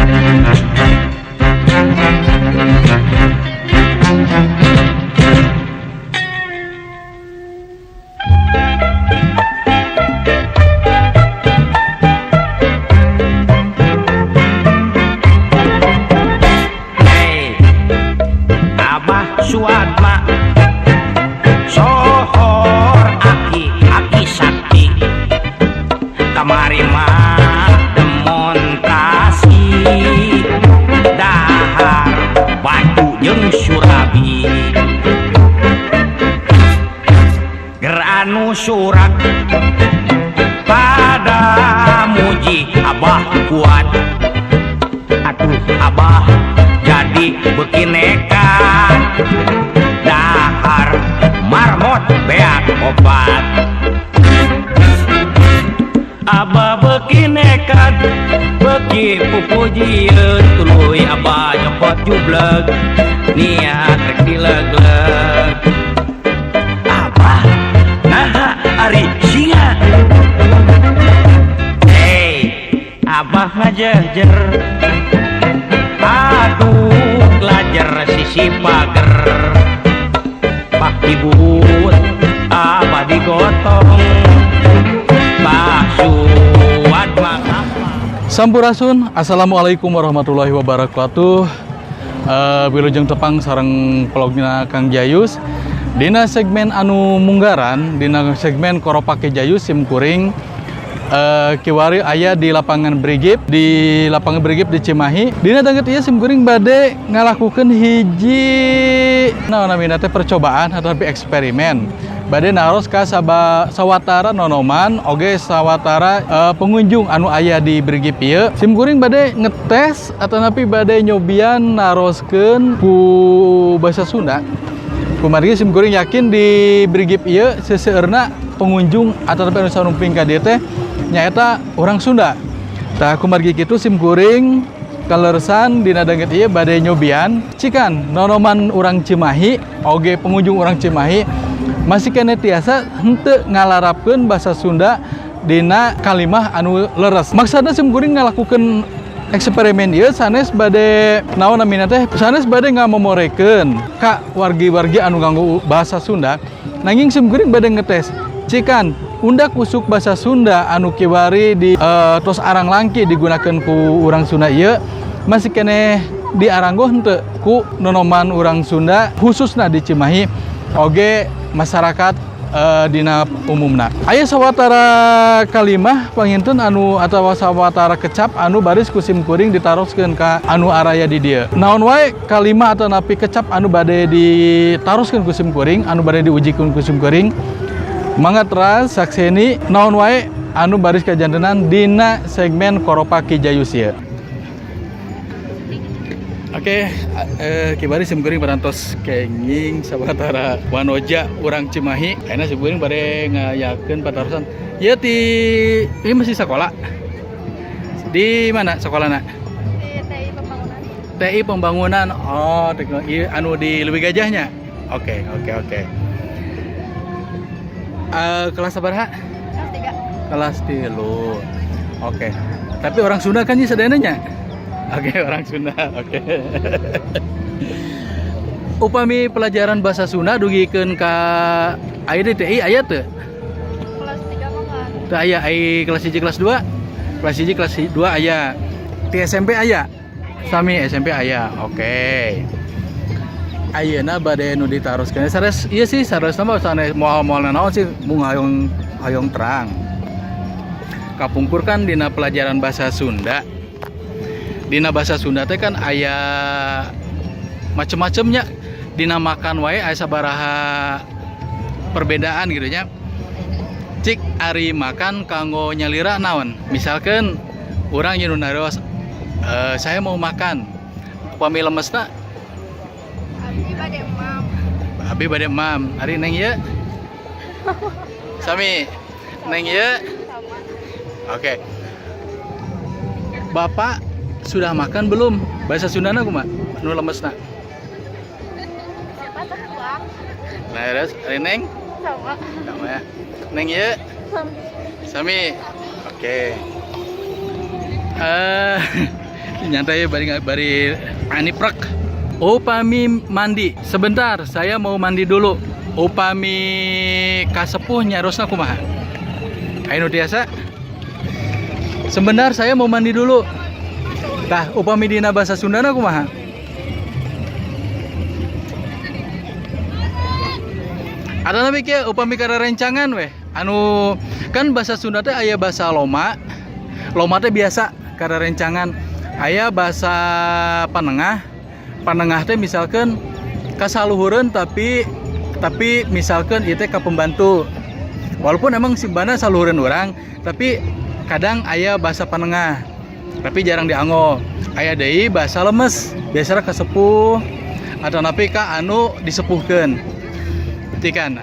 Hey, Abah Suatma sohor aki aki sakti kamari mah demonstrasi dahar batu jeung surabi ger anu surak pada muji Abah kuat. Aduh Abah jadi beuki nekat dahar marmot beak obat. Abah beuki nekat beuki pupujieun tuluy Abah nyokot jubleg niat rek dilegleg. Abah naha ari singa. Hey, Abah ngajejer aduh lajer sisi pager Pak Ibut Abah digotong Pak Suat mah. Sampurasun, assalamualaikum warahmatullahi wabarakatuh. Wilujeng tepang sareng vlogna Kang Jayus. Dina segmen anu munggaran, dina segmen Koropak Ki Jayus sim kuring kiwari aya di lapangan Brigif, di lapangan Brigif di Cimahi. Dina danget ieu sim kuring bade ngalakukeun hiji naon namina teh percobaan atau eksperimen. Bade naros ka sawatara nonoman oge sawatara pengunjung anu aya di Brigif ieu. Sim kuring bade ngetes atau napi bade nyobian naroskeun ku bahasa Sunda. Kumargi sim kuring yakin di Brigif ieu seseueurna pengunjung atau anu sanumping ka dieu teh nyaeta orang Sunda. Tah kumargi kitu sim kuring kaleresan dina danget ieu bade nyobian cikan nonoman urang Cimahi oge pengunjung urang Cimahi masih keneh tiasa henteu ngalarapkeun bahasa Sunda dina kalimah anu leres. Maksudna sim kuring ngalakukeun eksperimen ieu sanes bade naon namina teh sanes bade ngamomorekeun ka wargi-wargi anu nganggo bahasa Sunda, nanging sim kuring bade ngetes cikan undak usuk bahasa Sunda anu kiwari di tos arang langki digunakan ku urang Sunda ieu masih keneh diaranggo henteu ku nonoman urang Sunda khususna di Cimahi oge masyarakat dina umumna. Aya sawatara kalimah panginten anu atawa sawatara kecap anu baris ku sim kuring ditaroskeun ka anu araya di dieu. Naon wae kalimah atau napi kecap anu bade ditaroskeun ku sim kuring, anu bade diujikeun ku sim kuring, mangga teras sakseni naon wae anu baris kajantenan dina segmen Koropak Ki Jayus ieu. Oke, kibari sim kuring parantos kenging sawatara wanoja urang Cimahi. Ayeuna sim kuring bade ngayakeun patarosan. Ieu ti ini masih sekolah. Di mana sekolahna? Di TI Pembangunan. TI Pembangunan. Oh, teknologi anu di Leuwi Gajahnya. Oke. Kelas sabaraha? Kelas 3. Kelas 3. Oke. Tapi orang Sunda kan ieu sadayana nya? Oke, orang Sunda. Oke. Upami pelajaran bahasa Sunda dugikeun ka aya di TI aya teu? Kelas 3 mah kan. Teu aya, ai kelas 1 kelas 2? Kelas 1 kelas 2 aya. Di SMP aya? Sami SMP aya. Oke. Ayeuna bade nu ditaroskeun. Sanes ieu sih sanes mah sanes moal-moal naon sih mung hoyong hoyong terang. Kapungkur kan dina pelajaran bahasa Sunda. Dina bahasa Sunda teh kan aya macem-macemnya. Dina makan wae aya sabaraha perbedaan gitu nya. Cik ari makan kanggo nyalira naon? Misalkan urang nu naros saya mau makan. Upami lemesna? Abi bade emam. Abi bade emam. Ari neng ieu? Sami. Neng ieu? Sama. Oke. Bapak sudah makan belum? Bahasa Sundana kumaha? Nu lemesna. Siapa tertuang? Nah, terus ari neng? Sama. Sama ya. Neng ieu? Sama. Sami. Oke. Nyantai bari bari ani prek. Upami mandi, sebentar saya mau mandi dulu. Upami kasepuh nyariosna kumaha? Aya nu tiasa? Sebentar saya mau mandi dulu. Tah, upami dina bahasa Sundana kumaha? Ada nabi kieu upami karerencangan weh. Anu kan bahasa Sunda teh aya bahasa loma. Loma teh biasa karerencangan. Aya bahasa panengah. Panengah teh misalkan kasaluhureun, tapi misalkan ieu teh ka pembantu. Walaupun emang simbana saluhureun urang, tapi kadang aya bahasa panengah. Tapi jarang dianggo. Aya deui bahasa lemes, biasanya ka sepuh atau napi ka anu disepuhkeun. Tikan.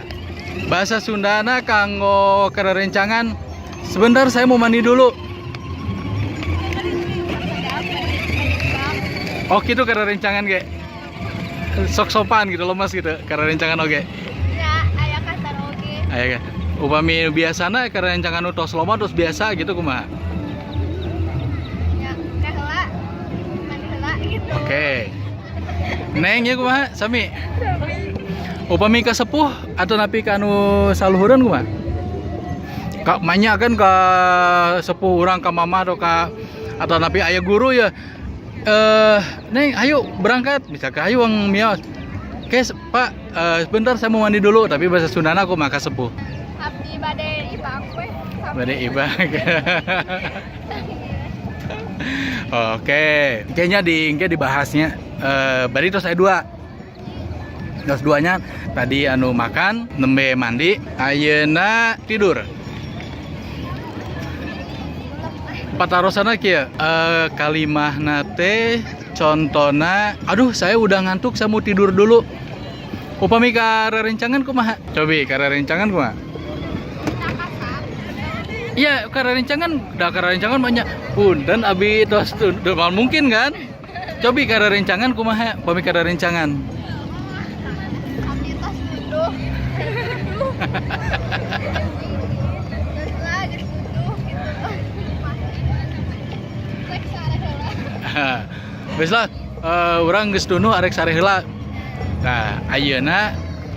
Bahasa Sundana kanggo kerencangan, sebentar saya mau mandi dulu. Oh gitu kerencangan ge. Sok sopan gitu lemes gitu kerencangan oge. Ya, aya kasar oge. Aya kan. Upami biasana kerencangan nu tos loma terus biasa gitu kumaha? Ya, kaheula. Mandi heula gitu. Oke. Neng ya kumaha sami? Upami ka sepuh atau napi ka anu saluhureun kumaha? Ka manya kan ka sepuh urang, ka mama atau ka atau napi aya guru ya. Neng ayo berangkat, misalkan ayo wang mios. Oke, Pak, sebentar saya mau mandi dulu, tapi bahasa Sundana aku maka sepuh. Abdi bade ibak we. Bade ibak. Oke, kayaknya di engke dibahasnya. Bari terus saya dua. Terus duanya tadi anu makan, nembe mandi, ayeuna tidur. Patarosana kieu, kalimahna teh contona, aduh saya udah ngantuk, saya mau tidur dulu. Upami karerencangan kumaha? Cobi karerencangan kumaha? Iya, karerencangan, da karerencangan banyak. Punten abi tos mungkin kan? Cobi karerencangan kumaha? Upami karerencangan. Abdi tos tunduh. Terus lah geus tunduh gitu. Rek sare heula. Wis lah, urang geus tunduh arek sare heula. Nah, ayeuna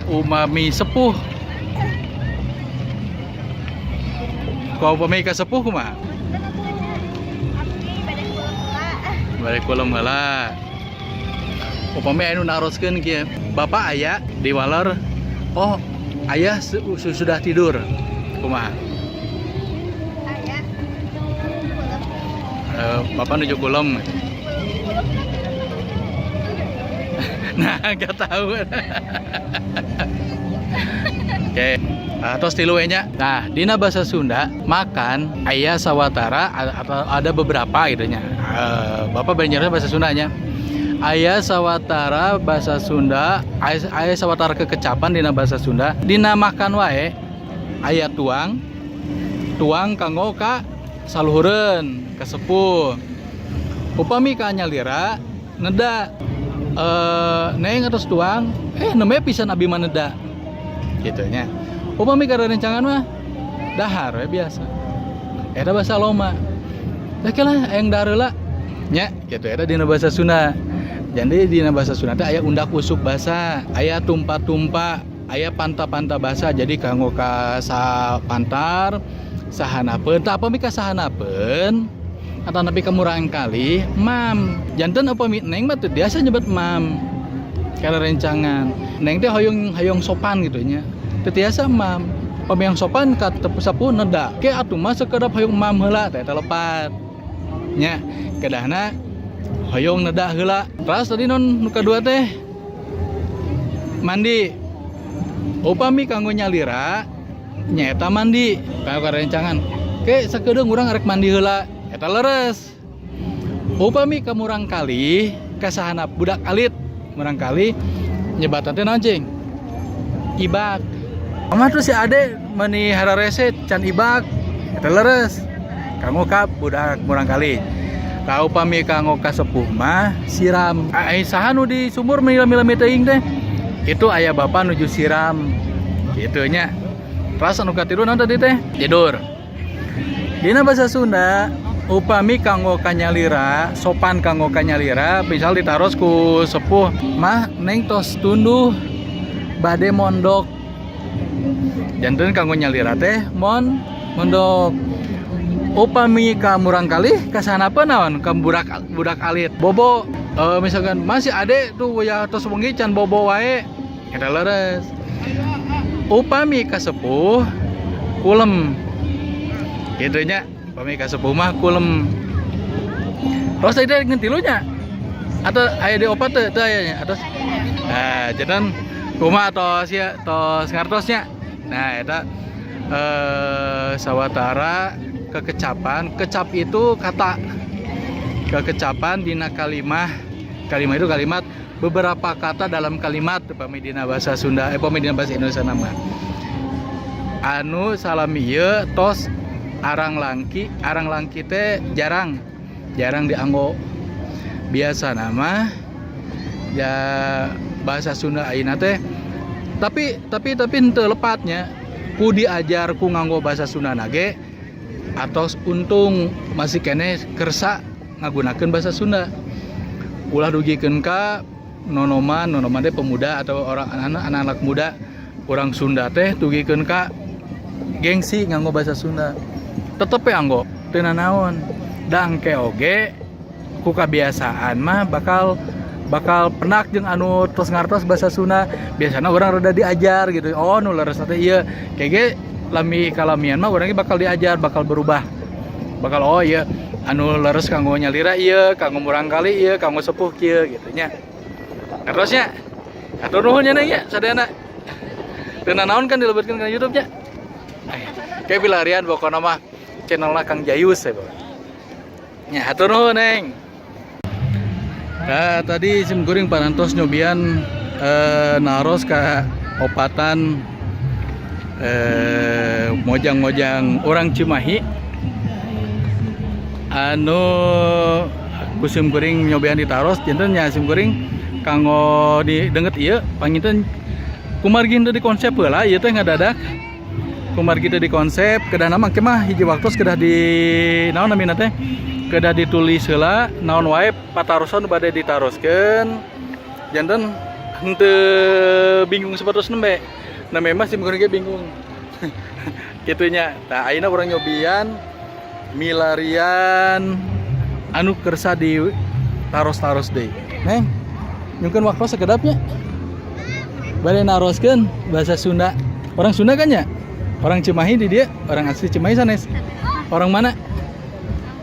umami sepuh. Ku upami ka sepuh kumaha? Abdi bade kulem heula. Bade kulem heula. Upami anu naroskeun kieu, bapak aya di waler, oh ayah sudah tidur. Kumaha? Aya. Kulem. Bapak nuju kulem. Kulem kan. Nah, nggak tahu. Oke. Nah, terus tilu we nya. Nah, dina bahasa Sunda makan aya sawatara atau ada beberapa gitu nya. Bapak bari nyarios bahasa Sundanya. Aya sawatara bahasa Sunda, aya sawatara kekecapan dina bahasa Sunda. Dina makan wae aya tuang, tuang kanggo ka saluhureun, ka sepuh. Upami ka nyalira neda, neng atos tuang, nembe pisan abi mah neda. Gitu nya. Upami ka rencangan mah dahar we biasa. Eta bahasa loma. Lah kelah aya dahar heula nya gitu eta dina bahasa Sunda. Jadi dina bahasa Sunda teh aya undak usuk bahasa, aya tumpa-tumpa, aya panta-panta bahasa. Jadi kanggo ka sapantar sahanapeun, tah upami ka sahanapeun atau nepi ka murang kali mam. Janten upami neng mah teu biasa nyebut mam. Karena rencangan. Neng teh hoyong sopan gitu nya. Teu tiasa mam. Upami yang sopan ka sepuh neda. Ke atuh mah sekedap hoyong mam heula teh eta lepat. Nya kedahna hoyong neda heula. Terus tadi non nu kadua teh mandi. Upami kanggo nyalira nyaeta mandi kanggo karencangan. Ke sakedeung urang arek mandi heula eta leres. Upami ka murang kali kasahana budak alit murang kali nyebatan teh naon cing? Ibak. Mama tuh si ade meni hararese can ibak eta leres. Kanggo ka budak murang kali. Ka upami kanggo ka sepuh mah siram. Ai saha nu di sumur meni lami-lami teuing teh? Itu aya bapak nuju siram. Gitu nya. Terus anu katilu naon tadi teh? Tidur. Dina bahasa Sunda Upami kanggo kanyalira, sopan kanggo kanyalira, misal ditaros ku sepuh, "Mah, Neng tos tunduh, bade mondok." Janten kanggo nyalira teh mondok. Upami ka murangkalih kasana naon, ka budak budak alit, bobo, misalkan masih ade tuh ya, tos wengi can bobo wae, eta leres. Upami ka sepuh, kulem kitu nya. Upami ka sepuh mah kulem. Terus tadi ngan tilunya atau aya di opat teu, teu aya nya atau? Nah, janten kumaha tos ya, tos ngartosnya. Nah, eta sawatara kekecapan. Kecap itu kata, kekecapan dina kalimah. Kalimah itu kalimat, beberapa kata dalam kalimat upami dina bahasa Sunda, upami dina bahasa Indonesia nama anu salami ieu tos arang langki. Arang langki teh jarang, jarang dianggo. Biasa nama ya bahasa Sunda ayeuna teh, tapi henteu lepatnya, ku diajar ku nganggo bahasa Sunda nage atos untung masih keneh kersa ngagunakeun bahasa Sunda. Ulah dugikeun ka nonoman. Nonoman teh pemuda atau orang anak-anak muda orang Sunda teh dugikeun ka gengsi nganggo bahasa Sunda. Tetep ya anggo, teu nanaon da engke oge ku kabiasaan mah bakal bakal penak jeung anu tos ngartos bahasa Sunda. Biasanya orang rada diajar gitu, oh, nu leres teh ieu kege. Lami kalamian mah urang ge bakal diajar, bakal berubah, bakal, oh iya, anu leres kanggo nyalira ieu, kanggo murangkalih ieu, kanggo sepuh kieu gitu nya. Terusnya hatur nuhun nya, Neng, nya sadayana. Teu nanaon kan dilebetkeun kana YouTube nya. Kayak pilarian pokokna mah channelna Kang Jayus ya, Pak. Nya, hatur nuhun, Neng. Nah, tadi sim kuring parantos nyobian naros ka opatan mojang-mojang orang Cimahi anu ku sim kuring nyobian ditaros. Janten nya sim kuring kanggo didenget ieu panginten kumargi henteu di konsep heula ieu teh, ngadadak. Kumargi teu di konsep, kedah nama ke mah hiji waktu kedah di naon namina teh, kedah ditulis heula naon wae patarosan bade ditaroskeun, janten henteu bingung sapertos nembe. Nembe mah sim kuring ge bingung kitu nya. Tah, ayeuna urang nyobian milarian anu kersa di taros-taros deui. Neng, nyungkeun waktu sakedapnya, bade naroskeun bahasa Sunda. Orang Sunda kan ya? Orang Cimahi di dia, orang asli Cimahi sanes? Orang mana?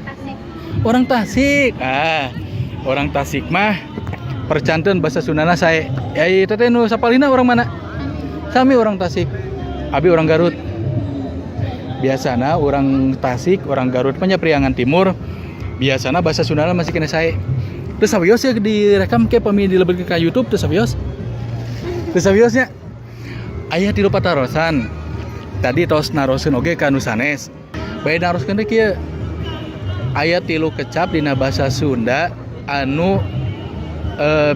Tasik. Orang Tasik. Ah, orang Tasik mah percanten bahasa Sundana sae. Ya, itu teh nu sapalina orang mana? Sami orang Tasik. Abi orang Garut. Biasana orang Tasik, orang Garut mah nya Priangan Timur. Biasana bahasa Sundana masih keneh sae. Terus sawios ya direkam ke pami dilebetkeun ka YouTube terus sawios. Terus sawios nya. Aya tilu patarosan. Tadi tos naroskeun oge ka nu sanes. Bae naroskeun teh kieu. Aya tilu kecap dina bahasa Sunda anu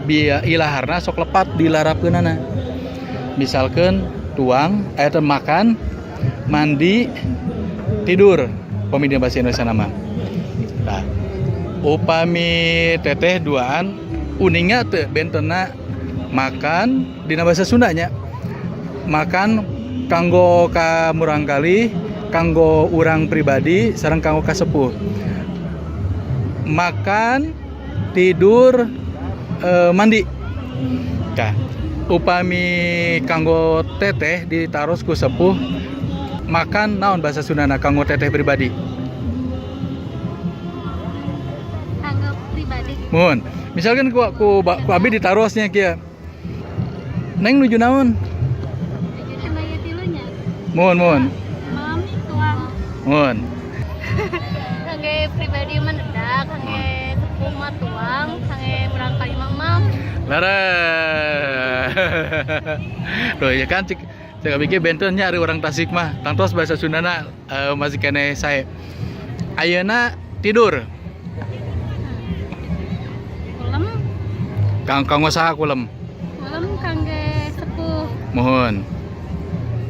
bia ilaharna sok lepat dilarapkeunana. Misalkan tuang, aya teh makan, mandi, tidur. Upami dina bahasa Indonesia nama. Nah, upami teteh duaan uninga teu bentena makan dina bahasa Sundanya? Makan kanggo ka murangkalih, kanggo urang pribadi, sareng kanggo ka sepuh. Makan, tidur, mandi. Tah, upami kanggo teteh ditaros ku sepuh, makan naon bahasa Sundana kanggo teteh pribadi? Kanggo pribadi? Mohon. Misalkan ku abi ditarosnya kieu. Neng nuju naon? Nuju aya tilunya. Mohon, mohon. Mami tuang. Mohon. Kangge pribadi mah nedak, kangge sepuh mah tuang, kangge murangkalih mah mam. Leres. Tuh ya kan, cik cik abi ge benten nya, ari orang Tasik mah tangtos bahasa Sundana masih keneh sae. Ayeuna tidur. Kulem. Kang kanggo saha kulem? Kulem kangge sepuh. Mohon.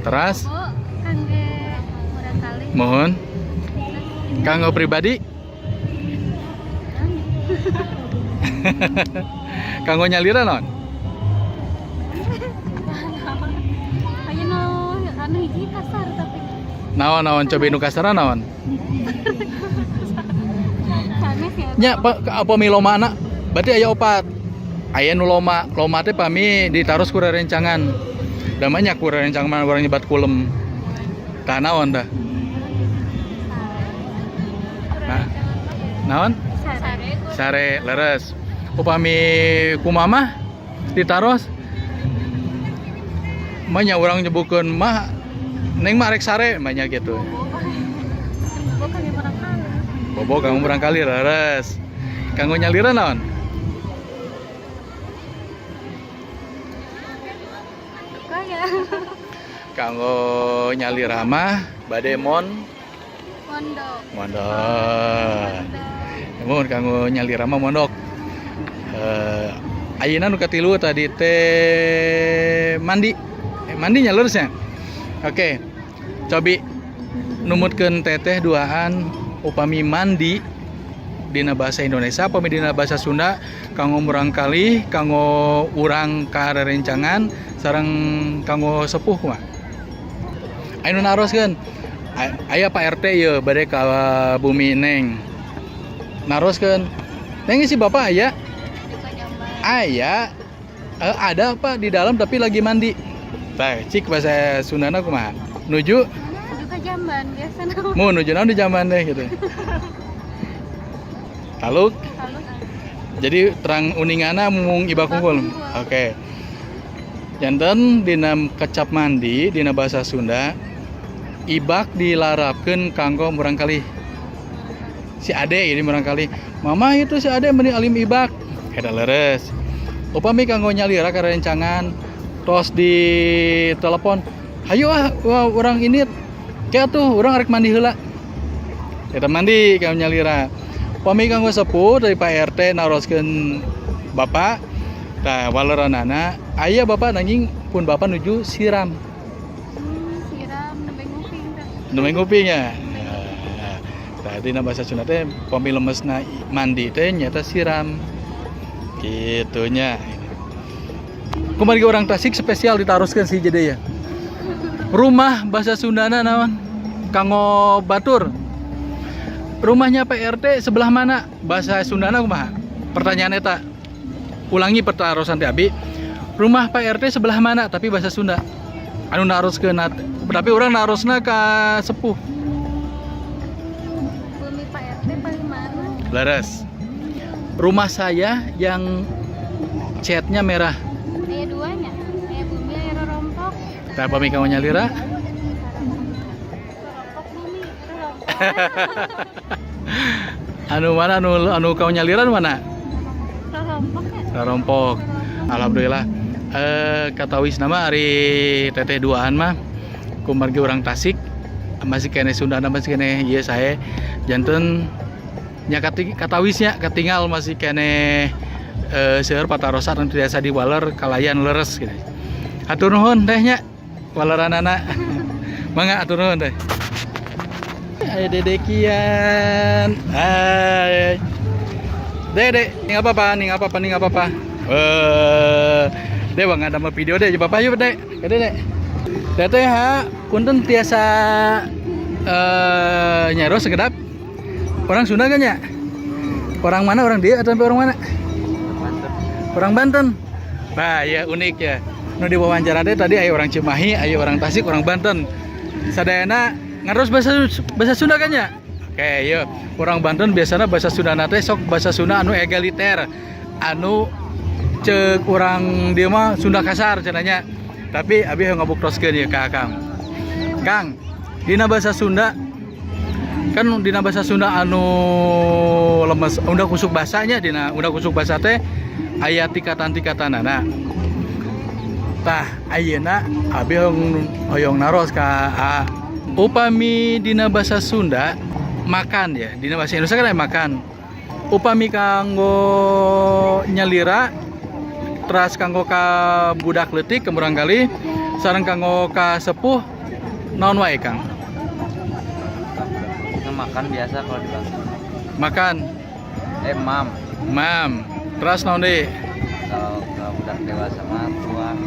Teras? Oh, kangge murangkalih. Mohon. Kanggo pribadi? Kanggo nyalira naon? Aya nu anu hiji kasar tapi. Naon naon, coba nu kasar naon? Sanes ya. Nya apa mi lomana? Berarti aya opat. Aya nu loma, loma teh pami ditaros ku rerencangan. Da mah nya ku rerencangan mah urang nyebat kulem. Tah naon tah? Nah, naon? Sare. Sare, leres. Upami kumamah ditaros mah nya urang nyebukeun mah, "Neng mah rek sare," mah nya gitu. Bobo kangge murangkalih. Bobo kanggo murangkalih, leres. Kanggo nyalira naon? Kaya. Kanggo nyalira mah bade mon Mondok. Mondok. Mun kanggo nyalira mah mondok. Eh, ayeuna nu katilu tadi teh mandi. Eh, mandinya leresnya. Oke. Cobi numutkeun teteh duaan, upami mandi dina bahasa Indonesia, upami dina bahasa Sunda kanggo murangkalih, kanggo urang ka rerencangan, sareng kanggo sepuh kumaha? Aya nu naroskeun. Aya Pak RT ieu bade ka bumi Neng. Naroskeun. "Neng, si Bapak aya?" Juga jamban. "Aya. Eh, ada Pak di dalam tapi lagi mandi." Tah, cik bahasa Sundana kumaha? Nuju Juga jamban biasa nama. Mau nuju naon di jamban deh gitu. Taluk. Lalu. Jadi terang uningana mung ibak unggul. Oke. Janten dina kecap mandi dina bahasa Sunda ibak dilarapkeun kanggo murangkalih. Si ade ini murangkalih. "Mama, itu si ade meni alim ibak." Eta leres. Upami kanggo nyalira ka rencangan tos di telepon, "Hayu ah, wah, urang ini kayak tuh urang rek mandi heula." Eta mandi kanggo nyalira. Upami kanggo sepuh dari Pak RT naroskeun bapak, tah waleranana aya bapak nanging pun bapak nuju siram. Siram nembe nguping tah. Nembe nguping ya. Nah, tadi dina bahasa Sunda teh pami lemesna mandi teh nyata siram. Gitu nya. Kumargi orang Tasik spesial ditaroskeun si jadi ya. Rumah bahasa Sundana naon? Kanggo batur. Rumahnya Pak RT sebelah mana? Bahasa Sundana kumaha? Pertanyaan eta. Ulangi pertarosan teh abi. Rumah Pak RT sebelah mana? Tapi bahasa Sunda. Anu naroskeun, tapi urang narosna ka sepuh. Bumi Pak RT paling mana? Leres. Rumah saya yang catnya merah. Aya duanya. Aya bumi, aya rorompok. Tah pami kanggo nyalira? Rorompok bumi, rorompok. Anu mana, anu anu kau nyalira anu mana? Rorompok ya. Rorompok. Alhamdulillah. Eh, katawis nama ari teteh duaan mah kumargi urang Tasik masih keneh Sunda masih keneh ieu sae, janten nya katawisnya katinggal masih keneh seueur patarosan anu tiasa diwaler kalayan leres gitu. Hatur nuhun teh nya waleranana. Mangga, hatur nuhun teh. Ayo Dede Kian. Hai. Dede, nih apa-apa, nih apa-apa, nih apa-apa. Eh, Dek, bang ada mau video deh, bapak yuk dek. Dek, dek. Teteh ha, punten tiasa nyaro sekedap. Orang Sunda kan ya? Orang mana? Orang dia atau orang mana? Orang Banten. Nah, ya unik ya. Nu diwawancara teh tadi aya orang Cimahi, aya orang Tasik, orang Banten. Sadayana ngaros bahasa bahasa Sunda kan ya? Oke, yuk. Orang Banten biasanya bahasa Sunda teh sok bahasa Sunda anu egaliter, anu cek orang dia mah Sunda kasar cenanya. Tapi abi hayang ngabuktoskeun ya ka Kang. Kang, dina bahasa Sunda kan, dina bahasa Sunda anu lemes undak usuk bahasanya, dina undak usuk bahasa teh aya tingkatan-tingkatanana. Tah, ayeuna abi hoyong naros ka A. Upami dina bahasa Sunda makan ya, dina bahasa Indonesia kan aya makan. Upami kanggo nyalira teras kanggo ka budak leutik ke murangkalih sareng kanggo ka sepuh naon wae, Kang? Makan biasa kalau di bahasa. Makan. Eh, mam. Mam. Terus naon deui? Kalau ke budak dewasa mah tuang.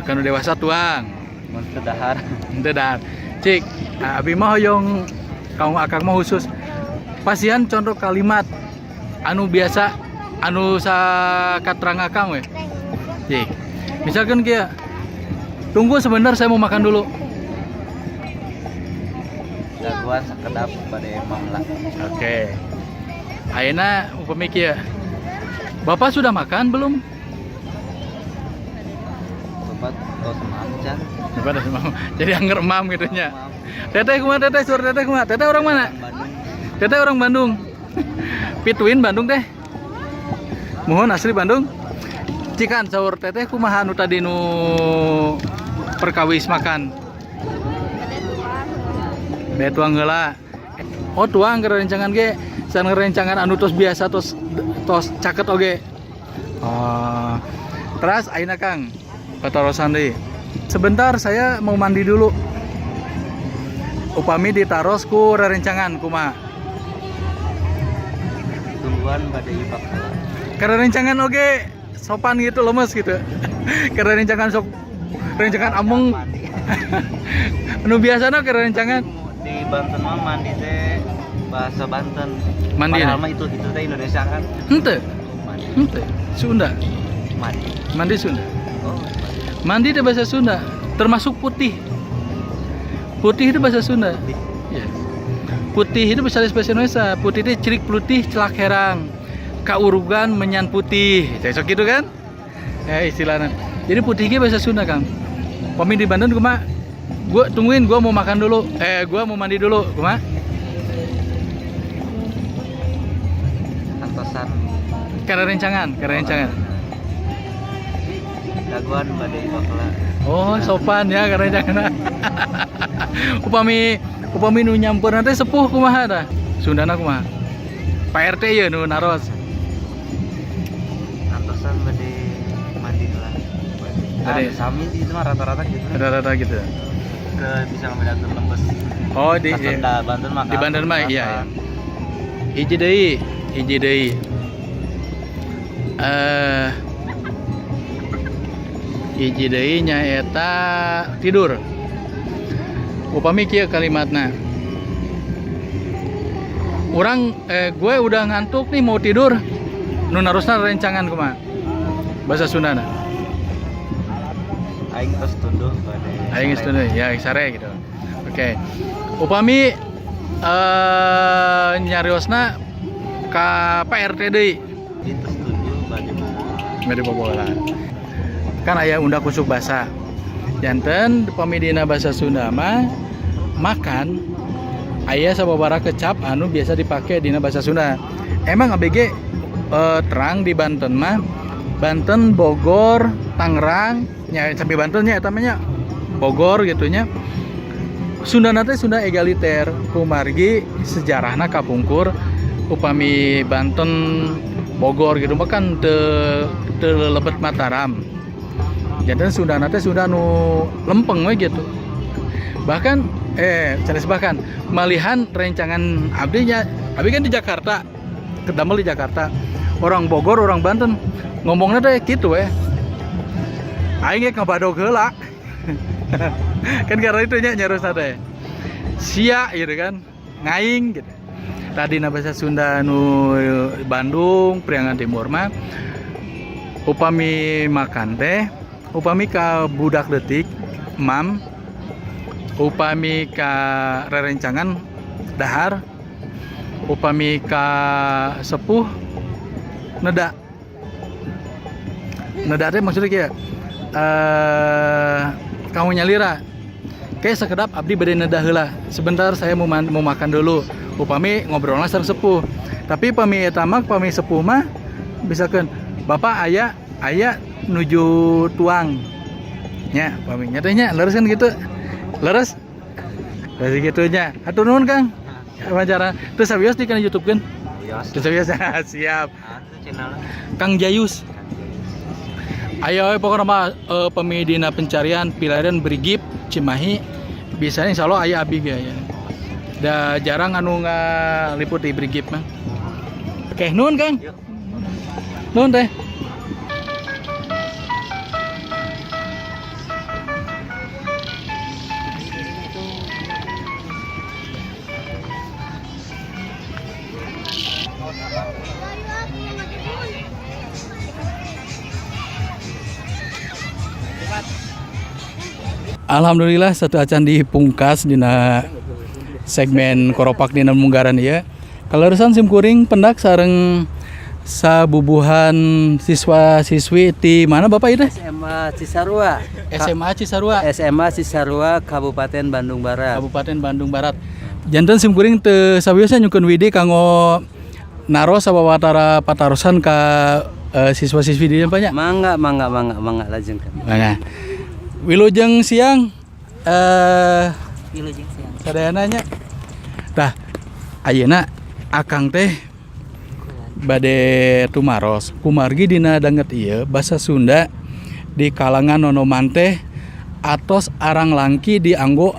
Kanu dewasa tuang. Mun teu dahar. Henteu dahar. Cik, nah, abi mah hoyong kaum akang mah khusus. Pasihan contoh kalimat anu biasa anu sakaterang akang we. Cik. Misalkan kieu, tunggu sebentar, saya mau makan dulu. Dagoan sakedap, bade emam lah. Oke. Ayeuna upami kieu. Bapak sudah makan belum? Bapak tos emam can? Bapak udah emam. Jadi angger emam gitu nya. Emam. Teteh kumaha, teteh? Suara teteh kumaha? Teteh orang mana? Bandung. Teteh orang Bandung. Pituin Bandung teh. Mohon, asli Bandung. Cikan saur teteh kumaha nu tadi nu perkawis makan? Bade tuang. Bade tuang heula. Oh, tuang ke rencangan ge, san rencangan anu tos biasa, tos tos caket oge. Oh. Terus ayeuna Kang, patarosan deui. Sebentar, saya mau mandi dulu. Upami ditaros ku rerencangan kumaha? Tungguan, bade ibak heula. Karena rencangan oge sopan gitu, lemes gitu. Karena rencangan sok rencangan amung Mandi. Anu biasana ke rencangan. Di Banten mah mandi teh bahasa Banten. Mandi, Padahal ya? mah itu teh Indonesia kan. Henteu, Mandi. Henteu. Sunda. Mandi. Mandi Sunda. Oh. Mandi itu bahasa Sunda, termasuk putih. Putih itu bahasa Sunda. Putih. Ya. Putih itu bahasa bahasa Indonesia. Putih itu cerik putih celak herang. Kaurugan menyan putih. Cocok gitu kan? Ya istilahnya. Jadi putih itu bahasa Sunda, Kang. Pami di Bandung kumaha? Gua tungguin, gua mau makan dulu. Eh, gua mau mandi dulu. Kumaha? Antosan. Karena rencangan, karena rencangan. Dagoan, bade ibak heula. Oh, sopan ya karena rencangan. Upami upami nu nyampur nanti sepuh kumaha dah? Sundana kumaha? Pak RT ya nu naros. Antosan, bade mandi heula. Bade. Ah, sami sih itu mah rata-rata gitu. Rata-rata gitu. Ke bisa ngebedakeun lembes. Oh, di Ka Sunda, Banten mah di Banten mah, iya, iya. Hiji deui, hiji deui. Hiji deui nyaeta tidur. Upami kieu kalimatna. Orang gue udah ngantuk nih, mau tidur. Nu narosna rencangan kumaha? Bahasa Sundana. Aing tos tunduh, bade. Aing geus tunduh, ya sare gitu. Oke. Upami nyariosna ka Pak RT deui. Itu setuju, bade bobo. Bade bobo lah. Kan aya undak usuk basa. Janten upami dina bahasa Sunda mah makan aya sababaraha kecap anu biasa dipake dina bahasa Sunda. Emang ABG terang di Banten mah, Banten, Bogor, Tangerang, nya sampai Banten nya eta mah nya Bogor gitu nya. Sunda teh Sunda egaliter kumargi sejarahna kapungkur. Upami Banten, Bogor gitu mah kan teu teu lebet Mataram. Jadi Sunda teh Sunda nu lempeng we gitu. Bahkan sanes bahkan malihan rencangan abdi nya, abdi kan di Jakarta, kedamel di Jakarta. Orang Bogor, orang Banten ngomongnya teh gitu we. Aing ge ngabadog heula. Kan karena itu nya nyarosna teh. Sia gitu kan, ngaing gitu. Tadi na bahasa Sunda nu Bandung, Priangan Timur mah upami makan teh, upami ka budak leutik mam, upami ka rerencangan dahar, upami ka sepuh neda. Neda teh maksudnya kayak kamu nyalira kayak sekedap, abdi bade neda heula, sebentar saya mau makan dulu, upami ngobrolna sareng sepuh. Tapi pami eta mah, pami sepuh mah misalkan bapak aya aya nuju tuang nya, pami nya teh nya leres kan gitu, leres leres gitu nya. Hatur nuhun, Kang, wawancara terus sabios di kana YouTube kan. Wios. Terus sabios, siap. Ah, itu channelnya. Kang Jayus. Ayo we, pokoknya mah pami dina pencarian Pilarian Brigif Cimahi bisa, insya Allah aya abi ge aya. Da jarang anu ngaliput di Brigif mah. Oke, nuhun, Kang. Yuk. Nuhun teh. Alhamdulillah sateuacan dipungkas dina segmen koropak dina munggaran ieu. Kaleresan sim kuring pendak sareng sabubuhan siswa-siswi ti mana Bapak ieu teh? SMA Cisarua. SMA Cisarua, SMA Cisarua Kabupaten Bandung Barat. Kabupaten Bandung Barat. Janten sim kuring teu sawiosna nyungkeun widi kanggo naros sawatara patarosan ka siswa-siswi di dieu nya. Mangga, mangga, mangga, mangga lajengkeun. Nah, wilujeng siang Wilujeng siang. Sadayana nya. Tah, ayeuna akang teh bade tumaros. Kumargi dina danget ieu basa Sunda di kalangan nonoman teh atos arang langki dianggo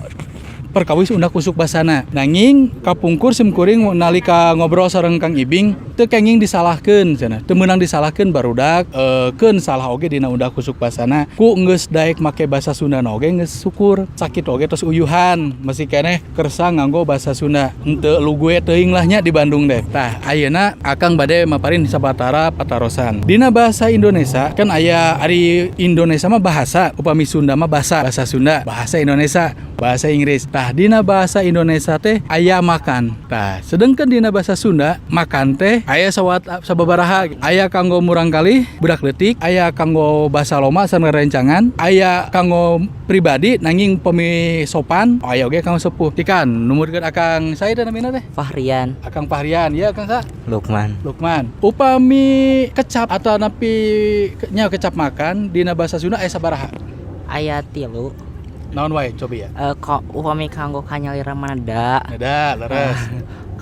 perkawis undak usuk basana. Nanging kapungkur sim kuring nalika ngobrol sareng Kang Ibing teu kenging disalahkeun cenah. Teu meunang disalahkeun barudak keun salah oge dina undak usuk basana. Ku geus daek make basa Sunda oge geus syukur. Sakit oge tos uyuhan masih keneh kersa nganggo basa Sunda. Henteu lugue teuing lah nya di Bandung deh. Tah ayeuna akang bade maparin sabatara patarosan. Dina bahasa Indonesia kan aya ari Indonesia mah bahasa, upami Sunda mah basa, bahasa Sunda, bahasa Indonesia, bahasa Inggris. Tah dina bahasa Indonesia teh aya makan. Tah sedengkeun dina bahasa Sunda makan teh aya sawat sababaraha, aya kanggo murangkalih budak leutik, aya kanggo basa loma sareng rencangan, aya kanggo pribadi nanging pemi sopan, aya oge kanggo sepuh. Tikan numurkeun akang saya teh namina teh Fahrian. Akang Fahrian, ya akang sa? Lukman. Lukman. Upami kecap atau napi nya kecap makan dina bahasa Sunda aya sabaraha? Aya tilu. Naon wae cobi ya? Kok upami kanggo kanyalira maneda. Neda, leres.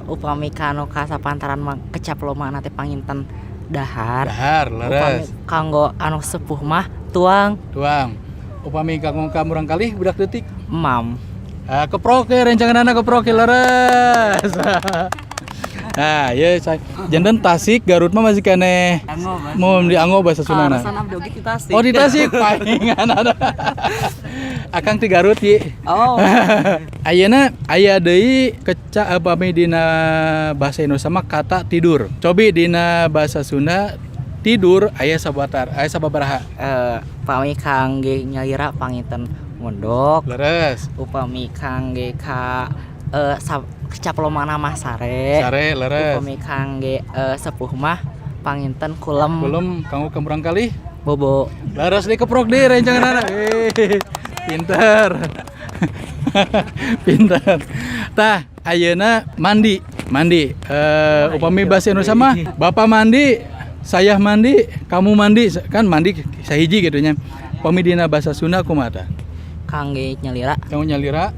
Upami kanu kasapantaran mah kecap loma teh panginten dahar. Dahar, Upami leres. kanggo anu sepuh mah tuang. Tuang. Upami kanggo ka murangkalih budak leutik. Emam. Ah, keprok ya rencanganana keprok ya, leres. Nah, ya saya janten Tasik Garut mah masih keneh mau dianggo bahasa Sundana. abdi oge di Tasik. Oh, di Tasik palingan ada. Akang ti Garut ye. Oh. Ayeuna aya deui keca upami dina bahasa Indonesia mah kata tidur. Cobi dina bahasa Sunda tidur aya sabatar, aya sababaraha. Pami kangge nyalira panginten mondok. Leres. Upami kangge ka kecap lomana mah sare. Sare leres. Upami kangge sepuh mah panginten kulem. Kulem kanggo ka murangkalih bobo. Leres dikeprok deui rencanganana. Pinter. Pinter. Tah, ayeuna mandi, mandi. Upami bahasa Indonesia mah bapak mandi, saya mandi, kamu mandi, kan mandi sahiji gitu nya. Upami dina bahasa Sunda kumaha tah? Kangge nyalira. Kanggo nyalira.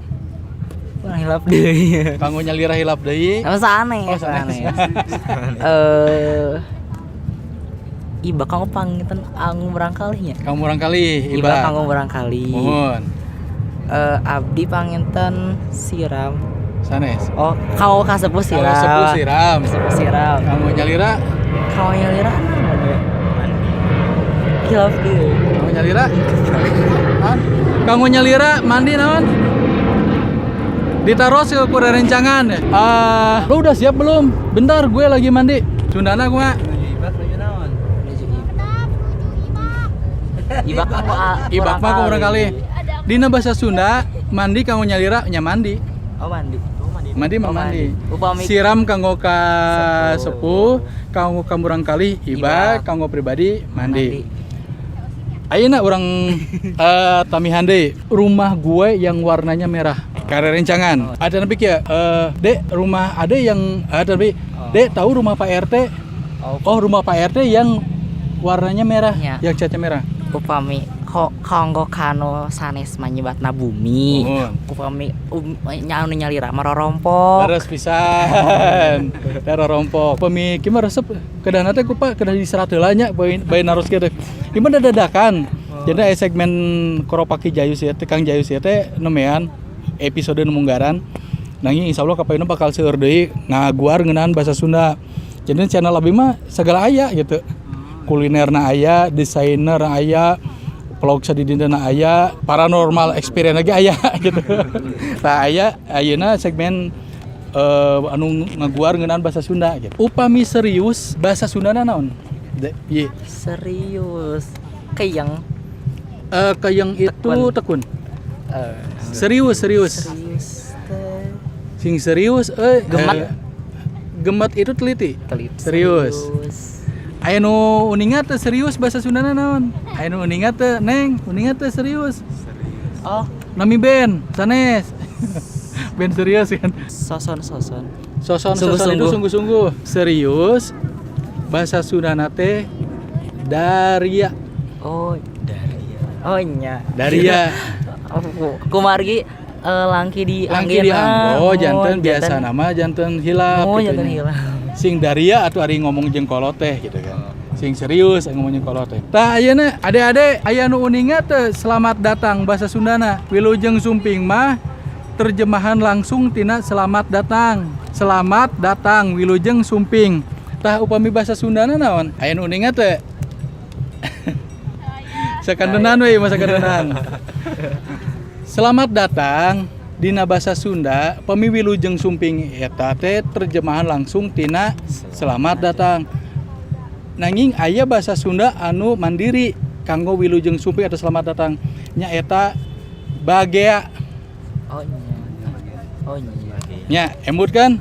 Urang hilap deui. Kanggo nyalira hilap deui. Sama sanes, Oh, sanes. Iba kanggo panginten anggo murangkalih nya. Kanggo murangkalih, Iba iba. kanggo murangkalih. Mohon. Abdi panginten siram. Sanes. Oh, kanggo kasepuh siram. Kanggo sepuh siram. Kasepuh siram. Kanggo nyalira. Kanggo nyalira naon ya? Hilap deui. Kanggo nyalira. Hah? Kanggo nyalira mandi naon? Ditaros ke ku rencangan. Lu udah siap belum? Bentar, gue lagi mandi. Sundana kumaha? Ibak kanggo Ibak mah kanggo murangkalih. Dina bahasa Sunda, mandi kanggo nyalira nya mandi. Oh, mandi. Mandi mah Oh, mandi. Upami Siram kanggo ka sepuh, kanggo ka murangkalih ibak, Ibak. kanggo pribadi mandi. Ayeuna urang tamihan deui. Rumah gue yang warnanya merah. Karena rencangan. Ada nepi kieu, Dek, rumah ada yang ada nepi. Dek, tahu rumah Pak RT? Oh, rumah Pak RT yang warnanya merah, Ya. yang catnya merah. Upami kanggo kanu sanes manyebatna bumi. Mohon. Upami anu nyalira mah rorompok. Leres pisan. Teh rompok. Upami kieu mah resep kedahna teh ku Pak kedah diserat heula nya bae naros kieu teh. Ieu mah dadakan. Jadi aya segmen Koropaki Jayus ya teh Kang Jayus ya teh nemean episode nu munggaran. Nanging insyaallah kapayuna bakal seueur deui ngaguar ngeunaan bahasa Sunda. Jadi channel abi mah segala aya gitu. Kulinerna aya, desainer aya, vlog sadidintena aya, paranormal experience lagi aya gitu. Tah, aya ayeuna segmen anu ngaguar ngeunaan bahasa Sunda gitu. Upami serius bahasa Sundana naon? De, ieu. Serius. Keyeng. Keyeng itu Tekun. Tekun. Eh, Serius, serius. Serius teh. Sing serius euy. Gemet. Gemet itu teliti. Teliti. Serius. Aya nu uninga teh serius bahasa Sundana naon? Aya nu uninga teh, Neng? Uninga teh serius? Oh, Nami band, sanes. Band serius kan. Soson soson. Soson soson itu Sungguh-sungguh. sungguh-sungguh. Serius bahasa Sundana teh daria. Oh, daria. Oh nya. Daria. Oh, kumargi langki di Langki di anggo, janten biasa nama janten hilap Oh, gitu janten nya. hilap. Sing daria atau ari ngomong jeung kolot teh gitu kan. Sing serius ngomong jeung kolot teh. Tah, ayeuna ade-ade aya nu uninga teh selamat datang bahasa Sundana? Wilujeng Sumping mah terjemahan langsung tina selamat datang. Selamat datang, wilujeng sumping. Tah, upami bahasa Sundana naon? Aya nu uninga teh? Sakantenan we masa kantenan. Selamat datang dina bahasa Sunda pami wilujeng sumping eta teh terjemahan langsung tina selamat datang. Nanging aya bahasa Sunda anu mandiri kanggo wilujeng sumping atau selamat datang, nyaeta bagea. Oh nya. Oh nya. Nya, emut kan?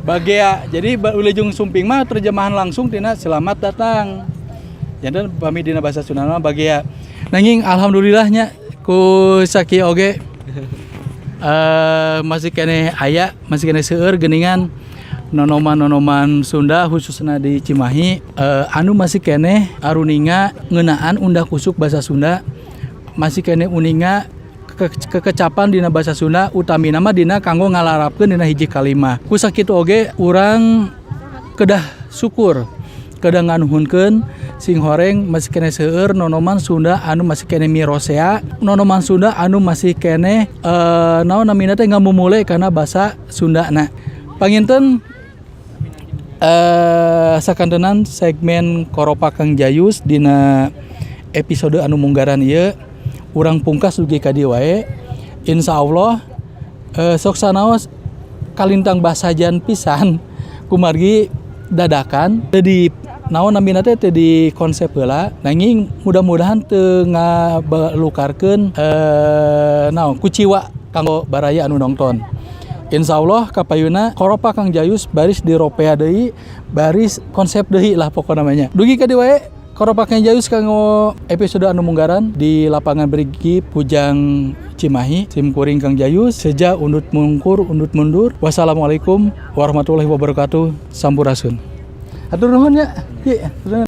Bagea. Jadi wilujeng sumping mah terjemahan langsung tina selamat datang. Jadi pami dina bahasa Sunda mah bagea. Nanging alhamdulillahnya ku sakieu oge masih keneh aya, masih keneh seueur geuningan nonoman-nonoman Sunda khususnya di Cimahi anu masih keneh aruninga ngeunaan undak usuk bahasa Sunda, masih keneh uninga kekecapan dina bahasa Sunda, utamina mah dina kanggo ngalarapkeun dina hiji kalimah. Ku sakitu oge urang kedah syukur, kedah nganuhunkeun sing horeng masih keneh seueur nonoman Sunda anu masih keneh mirosea, nonoman Sunda anu masih keneh naon namina teh ngamumule kana bahasa Sunda. Nah, panginten sakantenan segmen Koropak Kang Jayus dina episode anu munggaran ieu urang pungkas dugi ka dieu wae. Insya Allah sok sanaos kalintang basajan pisan kumargi dadakan, teu di naon namina teh, teu di konsep heula, nanging mudah-mudahan teu ngabalukarkeun naon kuciwa kanggo baraya anu nongton. Insya Allah kapayuna Koropak Kang Jayus baris diropea deui, baris konsep deui lah pokokna namanya. Dugi ka dieu wae Koropak Kang Jayus kanggo episode anu munggaran di lapangan Brigif Kujang Cimahi. Sim kuring Kang Jayus seja undut mungkur undut mundur. Wassalamualaikum warahmatullahi wabarakatuh. Sampurasun. Atur nuhun ya. Iya, nuhun.